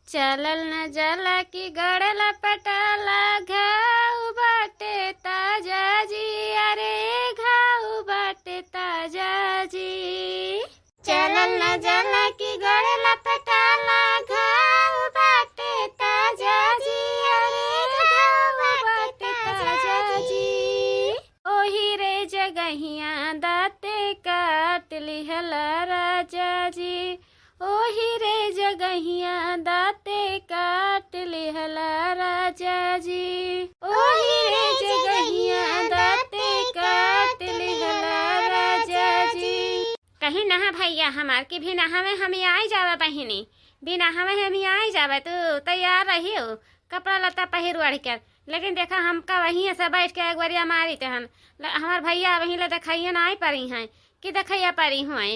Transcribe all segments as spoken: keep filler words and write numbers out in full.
चलल न जाला कि गड़ लपटाला, घाव बाटे ताजा जी, अरे घाव बाटे ताजा जी। चलल न जाला कि गड़ लपटाला, घाव बाटे ताजा जी, अरे घाव बाटे ताजा जी। ओही रे जगहिया दाँते काट लिहला राजा जी, ओही रे जगहिया दाँते काट लिहला राजा जी, ओही रे जगहिया दाँते काट लिहला राजा जी। कहीं नहा भइया हमार कि बिना नहावे हम आई जावे बहिनी, बिना नहावे हम आई जावे, तू तैयार रहियो कपड़ा लत्ता पहिर ओढ़ के। लेकिन देखा हमका वहीं से बैठ के एक बार मारी तहन, ल-, हमार भइया वहीं ले देखइया ना आई परी हैं कि देखइया परी हुए।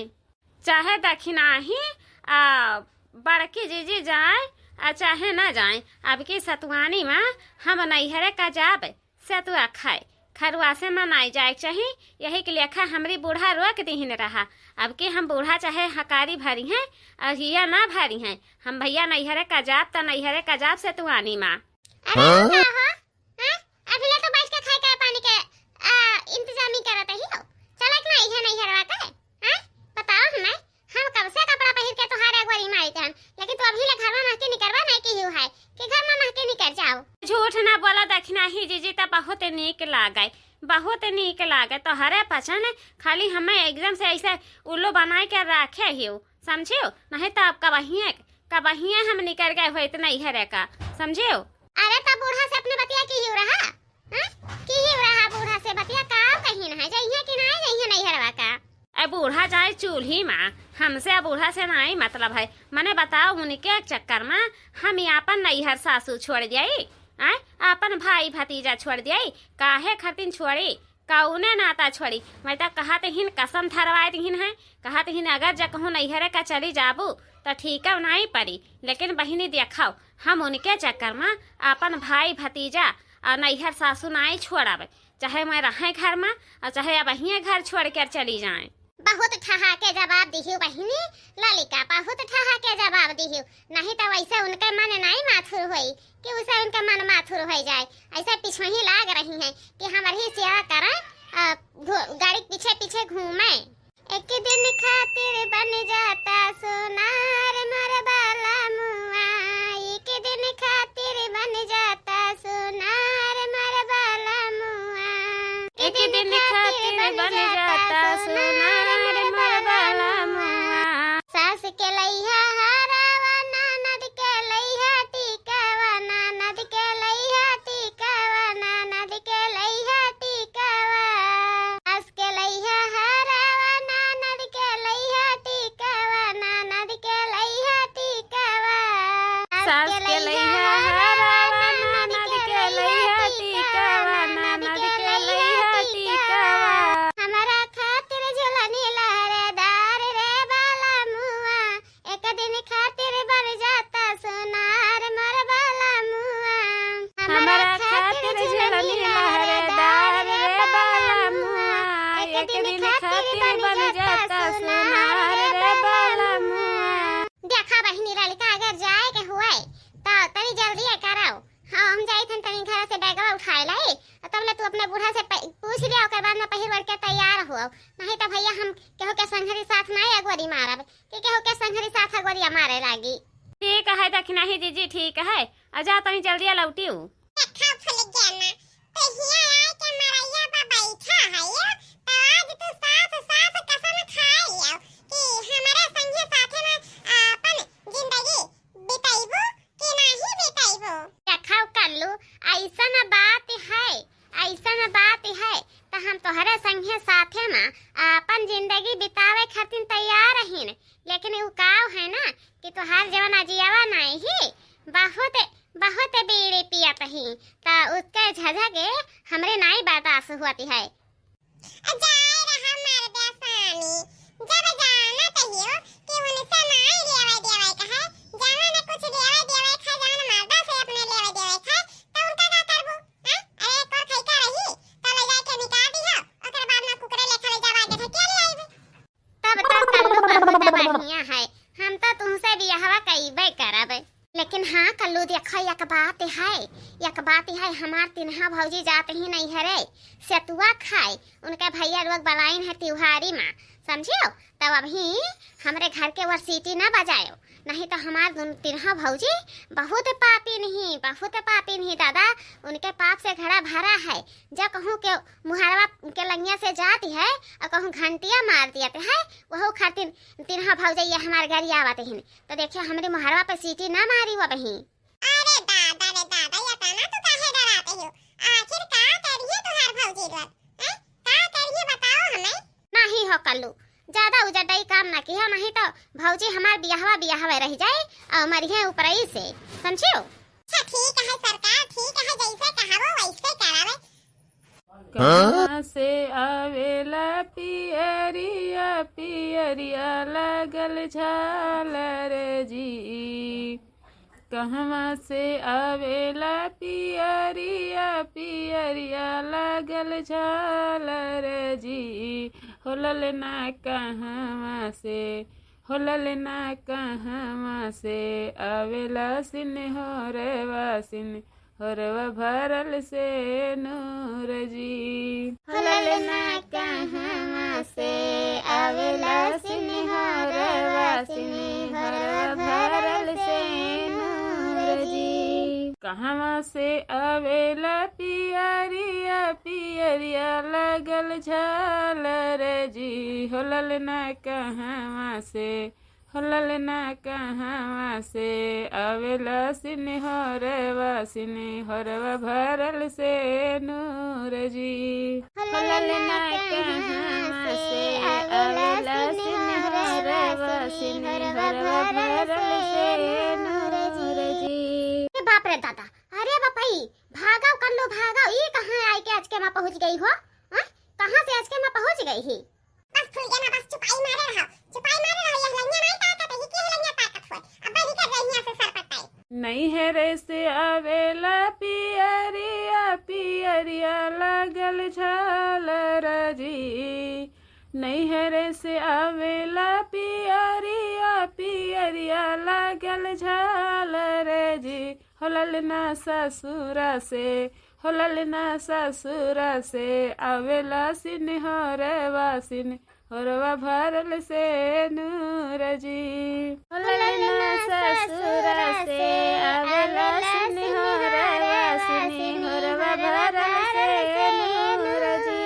चाहे दखिनाही आ बड़की जीजी जाए आ चाहे ना जाए, अब की सतुआनी मा हम नैहरे का जाब, सतुआ खाए, खरुआसे मनाई जाए के चाही। यही के लेखा हमरी बूढ़ा रोक दिहिन रहा। अब की हम बूढ़ा चाहे हकारी भरी हैं और हिया ना भरी हैं, हम भइया नैहरे का जाब त नैहरे का जाब सतुआनी मा। अरे हाँ? का हो? हाँ? अभी ले तो बैठ के खाए के पानी के, आ, इंतजाम ही करत ही हो। चला कि ना इहे नैहरवा का? हाँ? बताओ हमें, हम कब से कपड़ा पहिर के तोहार अगुवारी मारी तहन, लेकिन तू अभी ले घर में महके निकरबा नहीं की है कि घर में महके निकर जाओ। झूठ ना बोला दखिनाही जीजी, त बहुत नीक लागे, बहुत नीक लागे तोहरे पचन। खाली हमें एकदम से ऐसे उल्लू बनाए के रखे हियो, समझियो? नहीं त अब कबहिए, कबहिए हम निकर गए होइत नैहरे का, समझियो? अरे त बूढ़ा से अपने बतिया की हियो रहा, हाँ? की हियो रहा बूढ़ा से बतिया का कहीं ना है, जइहे कि ना जइहे नैहरवा का? ए बूढ़ा जाए चूल्ही मा, हमसे आ बूढ़ा से नाई मतलब है। मने बताओ, उनके चक्कर मा हम आपन नैहर सासू छोड़ दियाई, आय, आपन भाई भतीजा छोड़ दियाई, काहे खातिर छोड़ी, कौने नाता छोड़ी? मैं तो कहत हिन कसम धरवाए दिहिन है, कहत हिन अगर जकहूँ नैहरे का चली जाबू त ठीक है, नाई परी, लेकिन बहिनी देखो, हम उनके चक्कर मा आपन भाई भतीजा और नैहर सासू नाई छोड़ब। चाहे मैं रहे घर मा और चाहे अबहिए घर छोड़ कर चली जाए। बहुत ठहा के जवाब दिहियो बहिनी, ललिका बहुत ठहा के जवाब दिहियो, नहीं तो वैसे उनके मन नहीं माथुर होई कि उसे उनके मन माथुर हो जाए। ऐसे पीछे ही लाग रही हैं कि हमारी सेवा करें, अ, घू-, गाड़ी के पीछे पीछे घूमे। एक दिन खातिर बन जाता सोनार मोर बाला मुआ, एक दिन खातिर बन जाता सोनार मोर बाला मुआ, एक दिन खातिर बन जाता सोनार मोर बाला मुआ। सास के लइहा हरावा, ननद के लइहा टीकावा, ननद के लइहा टीकावा, ननद के लइहा टीकावा। सास के लइहा हरावा, ननद के लइहा टीकावा, ननद के लइहा टीकावा। सास के लइहा हरावा, ननद के लइहा टीकावा, ननद के लइहा टीकावा। हमरा खातिर झुलनी लहरेदार रे बाला मुआ, एक दिन खातिर बन जाता सोनार मोर बाला मुआ। हमरा खातिर झुलनी लहरेदार रे बाला मुआ, एक दिन खातिर बन जाता सोनार रे बाला मुआ। देखा बहिनी, लड़का अगर जाए के हुए तो तनी जल्दी कराओ। हाँ, हम जाई थन तनी घर से बैगवा उठाए लाई, तब ले तू अपने बूढ़ा से प-, पूछ लिया, ओकर बाद में पहिर ओढ़ के तैयार हो, नहीं तो भैया हम केहू के संघरी साथ ना अगोरी मारब। कि केहू के संघरी साथ अगोरिया मारे लागी। ठीक है दखिनाही जीजी, ठीक है, आ जा तनी जल्दी लौटियो। देखा फुलगेना, तो हिया आए के मड़ैया पर बैठा है, तो आज तू सास सास कसम खाए लियो कि हमारे संगे साथे में आपन जिंदगी बिताइबू कि नाही बिताइबू। देखा कल्लू, ऐसन बात है, ऐसन बात है, तो हम तोहरे संगे साथे में आपन जिंदगी बितावे खातिर तैयार रहीन। लेकिन उ काव है ना कि तोहार जवन अजियावा नाई ही, बहुत, बहुत बीड़ी पियत ही, त उसके झझक हमरे नाई बर्दाश्त होती है। जाए रहा मर्दे सानी, जब जानत हियो कि उनसे नाई लेवे देवे के है, जवन कुछ लेवे देवे के है, जवन मर्दा से अपने लेवे देवे के है, त उनका का करबू? हैं? अरे, एक और खैका रही, त ले जाके निकाल दियो, ओकर बाद में कुकरे लेखा ले जावा के ढकेल ले आइबे। तब तक कल्लू बहुत बढ़िया है, हम तो तुमसे बियाहवा कइबे करब। लेकिन हाँ कल्लू, देखो, एक बात है, एक बात है, हमार तिनहा भौजी जात ही नैहरे सेतुआ खाए, उनके भैया लोग बलाइन है तिउहारी मा, समझियो? तब अभी हमरे घर के ओर सीटी ना बजायो, नहीं तो हमार दुन-, तिनहा भौजी बहुत पापिन ही, बहुत पापिन ही दादा, उनके पाप से घड़ा भरा है। जब कहूँ के मुहरवा के लंगिया से जाती है और कहूँ घंटिया मार दिया है, वहू खातिर तिनहा भौजैया हमार गरियावत हिन। तो देखियो, हमरे मुहरवा पे सीटी ना मारी वो बही। अरे दादा रे दादा, इतना तू काहे डराते हो? आखिर का करिए तुहार भौजी लोग? हैं? का करिए बताओ हमें? नहीं हो कल्लू, ज्यादा उजड्डई काम ना किहो, नहीं तो भौजी हमार बियाहवा बियाहवे रह जाए और मरिहे ऊपरई से, समझियो? अच्छा ठीक है सरकार, ठीक है, जैसे कहावो वैसे करावे। कहाँ से आवेला पियरिया, पियरिया लागल झालर जी। कहवा से आवेला पियरिया, पियरिया लागल झालर जी। हो ललना कहवा से, हो ललना कहवा से आवेला सिन्होरवा सिन होरवा भरल से नूर जी। हो ललना कहवा से आवेला सिन्होरवा सिन्होरवा भरल से नूर जी। कहवा से आवेला पियरिया, पियरिया लागल झालर जी। हो ललना कहवा से, हो ललना कहवा से आवेला सिन्होरवा, सिन्होरवा भरल से नूर जी। हो ललना कहवा से आवेला सिन्होरवा, सिन्होरवा भरल से नूर जी। ए बाप रे दादा, अरे बापई, भागव कल्लू भागव, ई कहाँ आइके अचके मा पहुँच गई हो? हैं? कहाँ से अचके मा पहुँच गई ही? बस फुलगेना, बस चुपाई मारे रहो, चुपाई मारे रहो, यह लंगिया नाई ताकत है, के लंगिया ताकत होए, अब बड़ी कर रही यहाँ से सर पट्टाई। नैहरे से आवेला पियरिया, पियरिया लागल झालर जी। नैहरे से आवेला पियरिया, पियरिया लागल झालर जी। हो ललना ससुरा से, हो ललना ससुरा से आवेला सिन्होरवा सिन्होरवा भरल से नूर जी। हो ललना ससुरा से आवेला सिन्होरवा सिन्होरवा भरल से नूर जी।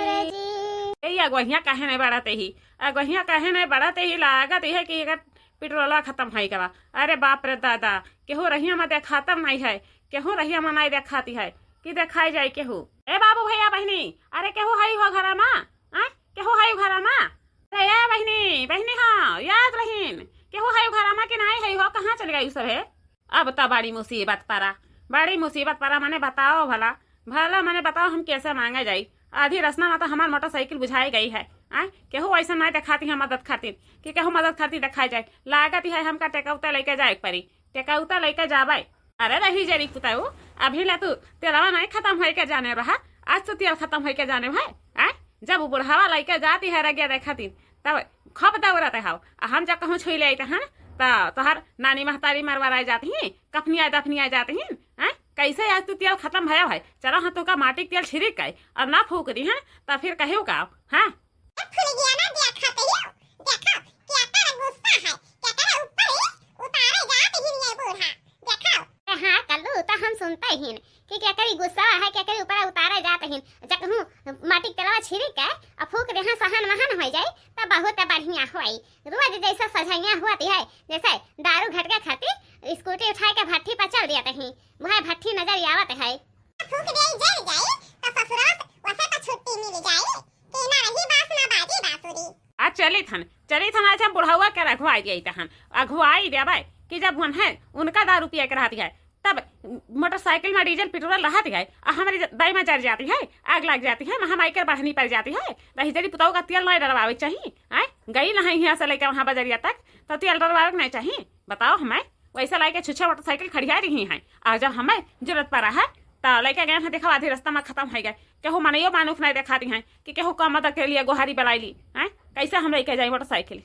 ए अगोहिया काहे नहीं बढ़त ही, अगोहिया काहे नहीं बढ़त ही, लागत है कि एकर पेट्रोलवा खतम होई गवा। अरे बाप रे दादा, केहू रहिया मा देखातव नहीं है, केहू रहिया मा नहीं देखाती है कि देखाई जाए केहू। ए बाबू भैया बहिनी, अरे केहू हई हो घरा मा? आय, केहू हई घरा मा? अरे ए बहिनी, बहिनी हाँ, याद रहीन, केहू हई घरा मा कि नहीं हई हो, कहाँ चल गई सब है? अब त बड़ी मुसीबत परा, बड़ी मुसीबत परा, मने बताओ भला, भला मने बताओ हम कैसे मांगे जाई? आधी रस्ता मा त हमार मोटरसाइकिल बुझाई गई है। आय, केहू ऐसा नहीं देखाती है मदद खातिर कि केहू मदद खातिर देखाई जाए। लागत है हमका टेकौता लेके जाए के पड़ी, टेकौता लेके जाबे। अरे रही जरी पुताऊ, अभी ला तू तेलवा नहीं खतम होई के जाने रहा, आज तो तेल खतम होई के जाने है। आय, जब उ बुढ़ावा लइके जाती है रगिया देखाती, तब खूब दौड़त हव, आ हम जब कहूँ छुई ले आइत हन, त तोहर नानी महतारी मरवराए जात ही, कफनिया दफनिया जात ही। हैं? कैसे आज तू तेल खतम भया है? चलो हाँ, तोका माटी के तेल छिड़क के और ना फूक दी, हैं? त फिर कहियो का? हाँ? ए फुलगिया ना देखा तो यो, देखा, केकर गुस्सा है, केकर ऊपर ही उतारे जात ही ये बूढ़ा, देखा। ए हाँ, कल्लू, त हम सुनते ही कि केकरी गुस्सा है, केकरी ऊपर उतारे जात ही। जब कहूँ माटी के तेलवा छिड़क के आ फूक देहा, सहन महन हो जाए, त बहुत बढ़िया होई। रोज जैसे सझैया हुआ है, जैसे दारू घटके खातिर स्कूटी उठाए के भट्ठी पर चल दिया तही, मुहे भट्ठी नजर आवत है। फूक दे जल जाई, त ससुरा से वैसे त छुट्टी मिल जाई, कि ना रही बास ना बाजी बांसुरी। आ चली थन, चली थन, आज हम बुढ़ौआ के अघुआई दिया तहन, अघुआई देबे कि जब हम हैं उनका दारू पिए के रहती है, तब मोटरसाइकिल में डीजल पेट्रोल रहत है, आ हमारी दाई में जर जाती है, आग लग जाती है, महामाई के बढ़नी पड़ जाती है, रही जरी पुताऊ का तेल नहीं डलवावे चाहिए। आय, गई नहीं यहाँ से लेके वहाँ बजरिया तक, तो तेल डलवावे के नहीं चाहिए? बताओ हमें, वैसे लाइके छुच्छा मोटरसाइकिल खड़िया रही हैं, और जब हमें जरूरत पड़ा है, तो लेके गए हैं, देखो आधी रास्ता में खत्म हो गए, केहू मनइयो मानुख नहीं देखाती हैं कि केहू का मदद के लिए गोहारी बुलाई ली। हैं, कैसे हम लेके जाए मोटरसाइकिल?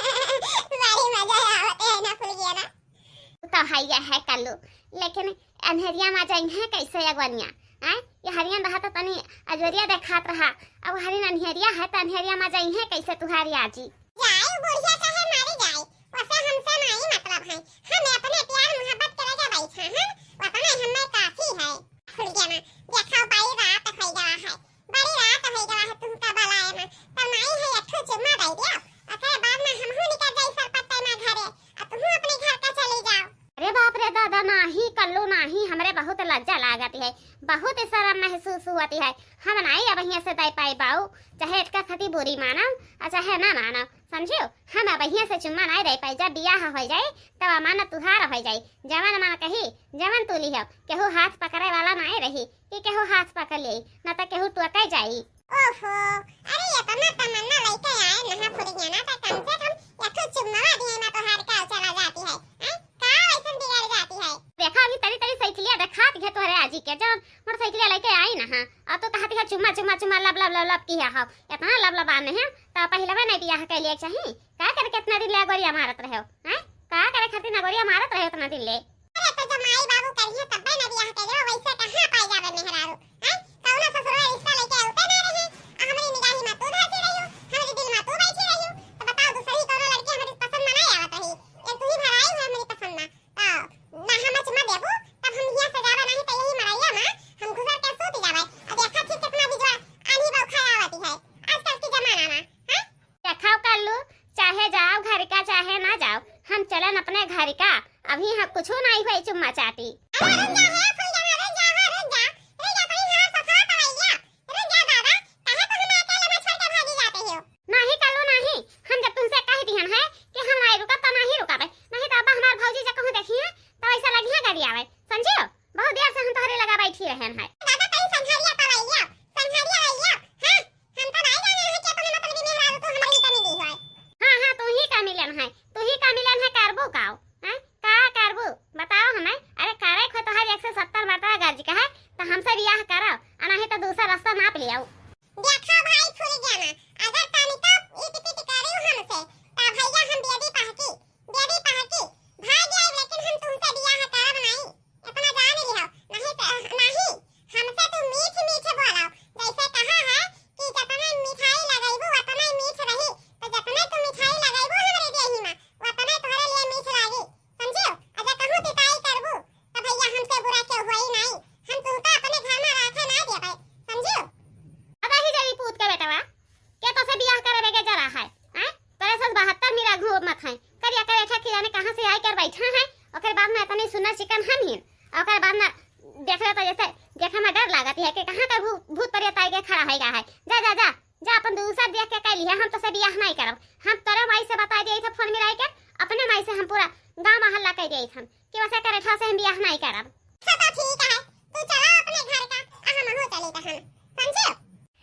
बड़ी मजा आवत है ना फुलगिया ना। यह है कल्लू, लेकिन अन्हरिया मा जइहैं कैसे अगवनिया? आय, ये हरियन रहा तो तनी अजोरिया देखात रहा, अब हरिन अन्हरिया है तो अन्हरिया मा जइहैं कैसे तुहारी आजी? जाए बुढ़िया चाहे मारी जाए, वसे हमसे नाई मतलब है। हमें अपने प्यार मोहब्बत के लगे बैठा है, वतने हमें काफी है। फुलगेना, देखा बड़ी रात होइ गवा है, बड़ी रात होइ गवा है, तुमका बुलाए ना, तो नाई है एक ठो चुम्मा दे दिया, ओकरे बाद में हमहू निकल जाई सरपट्टे में घरे, और तुम अपने घर का चली जाओ। अरे बाप रे दादा, नाही कल्लू नाही, हमरे बहुत लज्जा लागत है, बहुत शर्म महसूस होती है। हम नाही अब हियाँ से दे पाई बाऊ, चाहे एटका खती बुरी मानव और चाहे ना मानव, समझियो? हम अब हियाँ से चुम्मा नाही दे पाई, जब बियाह हो जाए तब अमानत तुहार हो जाए, जवन मन कही जवन तू लिहो, केहू हाथ पकड़े वाला नाही रही कि केहू हाथ पकड़ ले, न तो केहू टोके जाई। ओहो, अरे इतना तमन्ना लइके आए नहा फुरिया ना, तो कम से कम एक ठो चुम्मा दिए ना तोहार का चला जाती है। हैं? का वैसन बिगड़ जाती है? देखा अभी तरी तरी साइकिलिया देखात है तोहरे आजी के, जौन मोटरसाइकिलिया लइके आई ना, हाँ, और तो कहती है चुम्मा चुम्मा चुम्मा लब लब लब लब की है, हाँ, इतना लब लब आने हैं, तो पहले नहीं बियाह कर लिया चाहिए, का करे कितना दिन ले गोरिया मारत रहे हो, हैं? का करे खातिर ना गोरिया मारत रहे हो इतना दिन ले? अरे तो जब माई बाबू करिहे तब्बे न बियाह कइले, वैसे कहाँ पाए जावे मेहरारू? हैं? कौनो ससुरवा रिश्ता लेके आवते ना रहे। आ हमरी निगाही में तू धसी रही हो, हमरी दिल में तू बैठी रही हो। तो बताओ दूसरी कौनो लड़की हमरी पसंद में नहीं आवत रही। एक तू ही भराई हो हमरी पसंद में। तो ना हम चुम्मा देबू, तब हम हियां से जावे नहीं तो यही मड़इया में हम घुसर के सूत जावे। अब देखा ठीक कितना बिजवा आनी बौखा आवती है आजकल के जमाना में, हैं? देखा कल्लू, चाहे जाओ घर का, चाहे ना जाओ, हम चलन अपने घर का। अभी हम कुछ नहीं हुए चुम्मा चाटी। अरे रुक जा, हे फूल जाना, रुक जा, हाँ, रुक जा, रुक जा, तनी हमार सफा पवैया, रुक जा दादा, काहे तो हमें अकेले में छोड़ के भागी जाते हो? नहीं कल्लू, नहीं, हम जब तुमसे कह दिहन है कि हम नहीं रुकब, तो नहीं रुकब, नहीं तो अब हमार भौजी जब कहूँ देखी है, तो ऐसा लगिया गरियावे, समझियो? बहुत देर से हम तोहरे लगा बैठी रहन है। दादा, तनी संघरिया पवैया, संघरिया वैया, हाँ, हम तो नहीं जाने रहे कि अपने मतलब मेहरारू तू हमारी कमी दी है। हाँ, हाँ, तू ही का मिलन है, तू ही का मिलन है, करबू काओ, हैं? का करबू? बताओ हमें। अरे करे खो तोहार एक सौ सत्तर मरतबा गर्ज का है, तो हमसे बियाह करो, आ नहीं तो दूसरा रास्ता नाप लियाओ। देखा भाई फूल जाना, अगर तनिका इट पिट करियो हमसे, तो भैया हम बेदी पहकी, बेदी पहकी, भाग जाए, लेकिन हम तुमसे बियाह करब नहीं। इतना जान लिहो, नहीं तो, नहीं, हमसे तू मीठ मीठ बोलो, जैसे कहा है कि जतने मिठाई लगैबू, उतने मीठ रही, तो जतने तू मिठाई लगैबू हमरे देही में, उतने तोहरे लिए मीठ लागी, समझियो? अगर कहूँ तिताई करबू, तो भैया हमसे बुरा क्यों होई नहीं, हम तुमका अपने घर में रखे ना देबै, समझियो? अब यही जरी पूत के बेटवा, के तो से बियाह करे के जरा है, हैं? तोरे सस बहत्तर मेरा घूमत है, करिया करेठा के जाने कहाँ से आई कर बैठा है, ओकर बाद में इतनी सुंदर चिकन हम ही, ओकर बाद में देख ले तो जैसे देखे में डर लागत है कि कहाँ का भू-, भूत प्रेत आए के खड़ा है, है। जा, जा, जा, जा, अपन दूसर देख के कह लिया, हम तो से बियाह नहीं करब। हम तोरे माई से बता दिए थे फोन मिलाई के, अपने माई से हम पूरा गांव मोहल्ला कह दिए थे कि वैसे करेठा से हम बियाह नहीं करब। अच्छा तो ठीक है, तू चला अपने घर का, आ हम हो चली तहन, समझियो?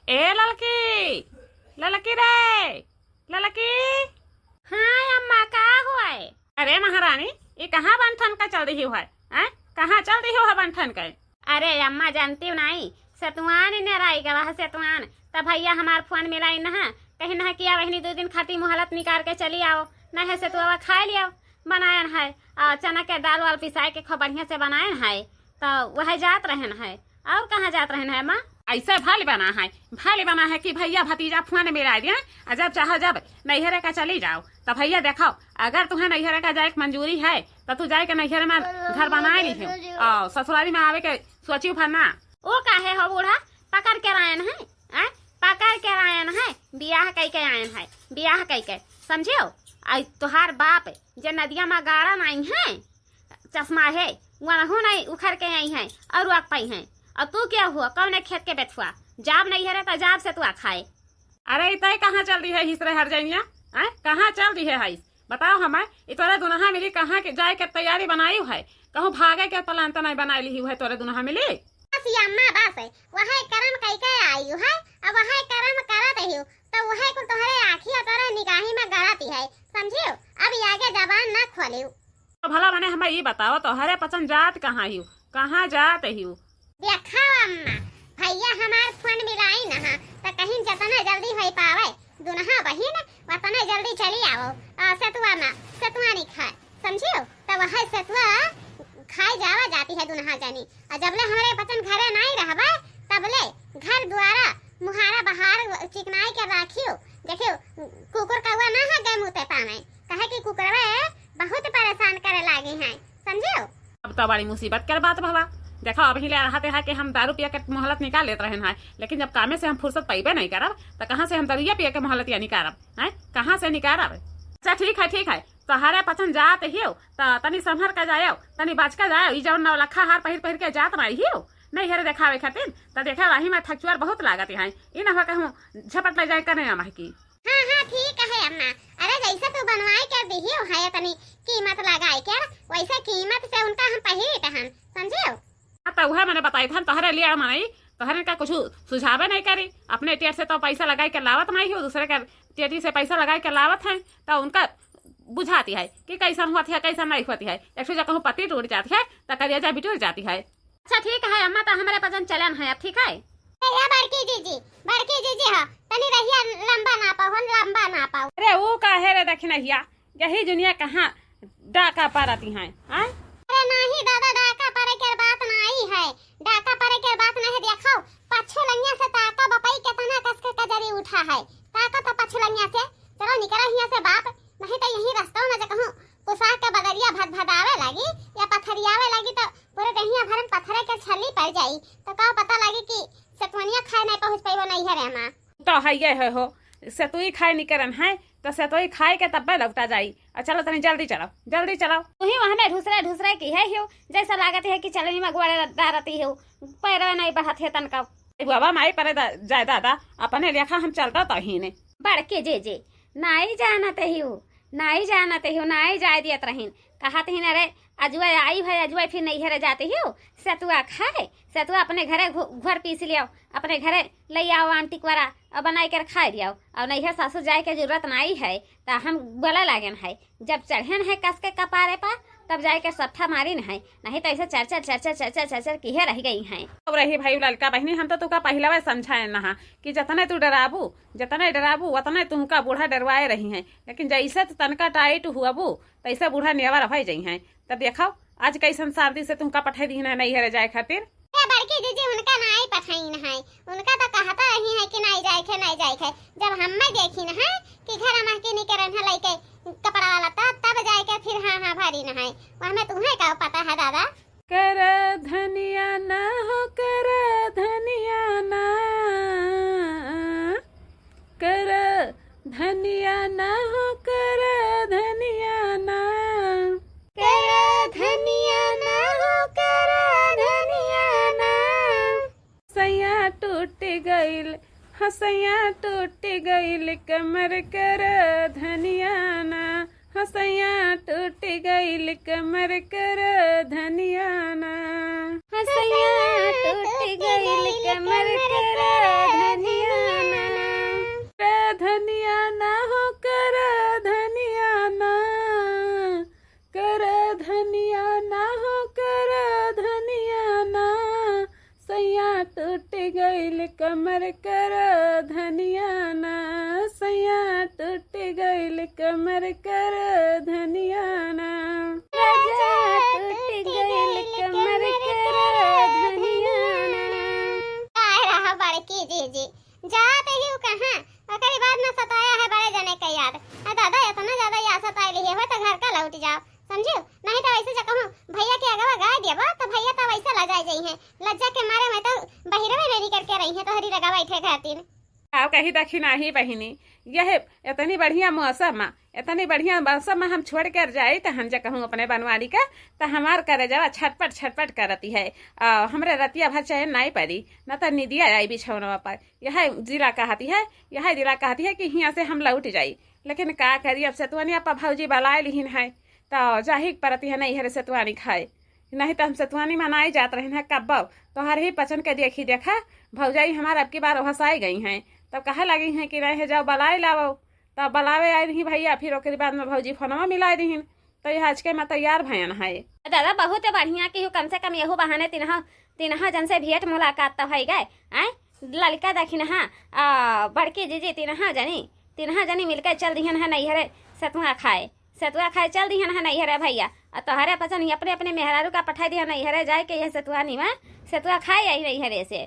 ए ललकी, ललकी रे, ललकी। हाँ अम्मा, का हुआ है? अरे महारानी, ये कहाँ बन ठन का चल रही हो है? हैं? कहाँ चल रही हो है बन ठन के? अरे अम्मा, जानती हो नहीं, सतुआन इन्हें राई गवा है सतुआन। तब भैया हमार फोन मिलाई नहा, कहीं नहा किया वहनी दो दिन खाती मोहलत निकाल के चली आओ, नहीं है सतुआ खाए लियो, बनायन है, आ चना के दाल वाल पिसाए के खूब बढ़िया से बनायन है, तो वह जात रहन है। और कहाँ जात रहन है माँ? ऐसे भल बना है, भल बना है कि भैया भतीजा फोन मिला दिया, आ जब चाहो जब नैहरे का चली जाओ। तो भैया देखो, अगर तुम्हें नैहरे का जाए के मंजूरी है तो तू जाए के नैहरे में घर बनाए ली हो, और ससुरारी में आवे के सोची भर ना। ओ काहे हो बूढ़ा, पकड़ के रायन है, हैं? पकड़ के रायन है, बियाह कई के आयन है, बियाह कई के, समझियो? आई तोहार बाप जे नदिया में गाड़ा नहीं है, चश्मा है, वनहु नहीं उखड़ के आई हैं और वक पाई हैं। और तू क्या हुआ, कौने खेत के बेथुआ? जाब नहीं है रे, तो जाब सतुआ खाए। अरे, इतई कहाँ चल रही है हिस रे हर जइया? हैं? कहाँ चल रही है हाइस? बताओ हमें, ई तोरे दुनहा मिली कहाँ के जाए के तैयारी बनाई है? कहूँ भागे के plan तो नहीं बनाई ली है तोरे दुनहा मिली? बस ये अम्मा, बस, वह करम कई के आई है, अब वह करम करत ही, तो वह कुल तोहरे आँखी और तोहरे निगाही में गड़त ही है, समझियो? अब ये आगे जबान ना खोलियो। तो भला मने हमें ई बताओ, तोहरे पसंद जात कहाँ हियो, कहाँ जात हियो? देखा अम्मा, भैया हमार फोन मिलाई नहा, तो कहीं जतना जल्दी होई पावे, दुनहा बहिन, वतना जल्दी चली आओ, आ, सतुआ में, सतुआ नहीं खाए, समझियो? तो वह सतुआ खाए जावा जाती है दुनहा जनी। और जबले हमरे पचन घरे नाई रहबे, तबले घर द्वारा मुहारा बहार चिकनाई के राखियो। देखियो, कुकुर कौआ ना है गए मुँह ते पावे, कहे कि कुकुरवे बहुत परेशान करे लागी हैं, समझियो? अब तो बड़ी मुसीबत कर बात भवा। देखो, अबहीं ले रहते है कि हम दारू पिया के मोहलत निकाल लेत रहन है, लेकिन जब कामे से हम फुर्सत पइबे नहीं करब, तो कहाँ से हम दरुइया पिया के मोहलत या निकारब, हैं? कहाँ से निकारब? अच्छा, ठीक है, ठीक है, तोहरे पचन जात हियो, त तनी संभर के जायो, तनी बच के जायो। ई जौन नौलखा हार पहिर पहिर के जात नाई हियो नैहरे देखावे खातिर, त देखे वही में थकचुआर बहुत लागत है। ई न हो कहूँ झपट ले जाए कने अमह की। हाँ, हाँ, ठीक है अम्मा। अरे, जैसे तू बनवाई कर दिहियो है तनी कीमत लगाई कर, वैसे कीमत से उनका हम पहिरे हन, समझियो? हाँ, त उहे मने बताई थन, तोहरे लिए मनई, तोहरे का कुछ सुझावे नहीं करी। अपने टेट से तो पैसा लगाई के लावत नहीं हो, दूसरे के टेटी से पैसा लगाई के लावत हैं, तो उनका बुझाती है कि कैसन होती है, कैसन नहीं होती है। एक ठो जब कहूँ पत्ती टूट जाती है, तो करिया जा बिटूर जाती है। अच्छा, ठीक है अम्मा, तो हमारे पसंद चलन है अब, ठीक है? ए, ए, बड़की जीजी, बड़की जीजी, हाँ, तनी रहिया लंबा ना पाओ, हम लंबा ना पाओ। अरे, वो का है रे दखिनहिया, यही दुनिया कहाँ डाका परती हैं, आय? अरे नाही दादा, डाका परे के बात नाही है, डाका परे के बात नहीं। देखो, पछुलैया से ताका बपई केतना कस के कजरी उठा है, ताका तो पछुलैया से। चलो निकरा हियाँ से बाप, नहीं तो यही रस्तवा में जे कहूँ पुसा के बदरिया भदभदावे लागी या पथरियावे लागी तो पूरे देहिया भर में पथरे के छली पड़ जाई, तो का पता लागी कि सतवनिया खाए नहीं पहुँच पाइबो नैहरे मा। तो है ये है हो, सतुई खाए निकरन है, तो सतुई खाए के तब्बे लौटा जाई। और चलो तनी जल्दी चलो, जल्दी चलो। तू ही वहाँ में ढुसरे ढुसरे की है हियो, जैसा लागत है कि चलनी में गोड़े डारती हो, पैरवे नहीं बढ़त है तनका। ए बाबा माई परे दा-, जाए दादा, अपने लेखा हम चलता तो ही ने। बड़के जे जे, नाई जानत हियो, नाई जानत हियो, नाई जाए दियत रहीन। कहत ही न रे, अजुआ आई है, अजुआ फिर नैहरे जाती हो, सतुआ खाए, सतुआ अपने घरे घु-, घर पीस लियाओ, अपने घरे ले आओ आंटी कोरा और बनाई कर खाए दियाओ। और नैहर सासुर जाए के जरूरत नाई है, तो हम बोले लागेन है, जब चढ़ेन है कस के कपारे पर, तब जाए के सट्ठा मारिन है, नहीं तो ऐसे चरचर, चरचर, चरचर, चरचर किहे रह गई हैं। अब रही भाई ललका बहिनी, हम तो तुका पहिलवा समझाए नहा कि जतने तू डराबू, जतने डराबू, उतने तुमका बूढ़ा डरवाए रही हैं, लेकिन जैसे तू तनका टाइट हुआबू, तैसे बूढ़ा नेवर होइ जइहैं। तब देखो, आज कैसन शांति से तुमका पठाई दीन है नैहरे जाए खातिर। ए बड़की जीजी, उनका नाई पठाइन है, उनका तो कहता रही है कि नाई जाए के, नाई जाए के। जब हम्मे देखिन है कि घर मा के निकरन है लइके कपड़ा वाला, तब, तब जाए के फिर हाँ, हाँ भरिन है। वह में तुम्हें का पता है दादा? कर धनिया ना हो, कर धनिया ना, कर धनिया ना हो, कर धनिया ना, कर धनिया ना हो, कर धनिया ना। सैया टूट गइल, हाँ सैया टूट गइल कमर, कर धनिया ना। हाँ सैया टूट गइल कमर, कर धनिया ना। हाँ सैया टूट गइल कमर, कर धनिया ना। कर धनिया ना हो, कर धनिया ना, कर धनिया ना हो, कर धनिया ना। सैया टूट गइल कमर, कर धनिया ना। सैया टूट गइल कमर, कर धनिया ना। राजा टूट गइल कमर, कर धनिया ना। आए रहा बड़की जीजी, जात ही कहाँ, ओकरी बाद में सताया है बड़े जने के याद। आ दादा, इतना ज्यादा याद सताए लिहे हो तो घर का लौट जाओ, समझियो? नहीं तो ऐसे जो कहूँ भैया के अगवा गाय देबो तो भैया तो वैसे लजाए जइहैं, लज्जा के मारे में तो बहिरवे नहीं निकल के रही है तोहरी लगा बैठे खातिर। आओ कही दखिनाही बहिनी, यह इतनी बढ़िया मौसम मा, इतनी बढ़िया मौसम मा हम छोड़ कर जाई त हम जे कहूँ अपने बनवारी का, त हमार करेजवा छटपट छटपट करती है। आ, हमरे रतिया भर चैन नाई पड़ी, न त निदिया आई बिछौनवा पर। यह जिला कहती है, यह जिला कहती है कि हियाँ से हम लौट जाई, लेकिन का करी, अब सेतुआनी आपा भौजी बलाए लिहिन है, त जाही के परती है नैहरे सेतुआनी खाए। नहीं त हम सेतुआनी मनाई जात रहिन है कब्बो। तोहर ही पचन के देखी देखा, भौजाई हमार अब की बार ओहसाई गई हैं, तब कहे लगी हैं कि नहीं है जाओ बलाए लावो। तब बलावे आई रही भैया, फिर ओकरी बाद में भौजी फोनवा मिलाई रहीन, तो यह आज के मैं तैयार भयन है। दादा, बहुत बढ़िया कि कम से कम यहू बहाने तिनहा, तिनहा जन से भेंट मुलाकात तो होइ गए। आय, ललका दखिनहा, आ, बड़की जीजी तिनहा जनी, तिनहा जनी मिलके चल दिहन है नैहरे सतुआ खाए। सतुआ खाए चल दिहन है नैहरे भैया, और तोहरे पचन ही अपने अपने मेहरारू का पठाई दिहन नैहरे जाए के, यह सतुआ निमा सतुआ खाए आई नैहरे से।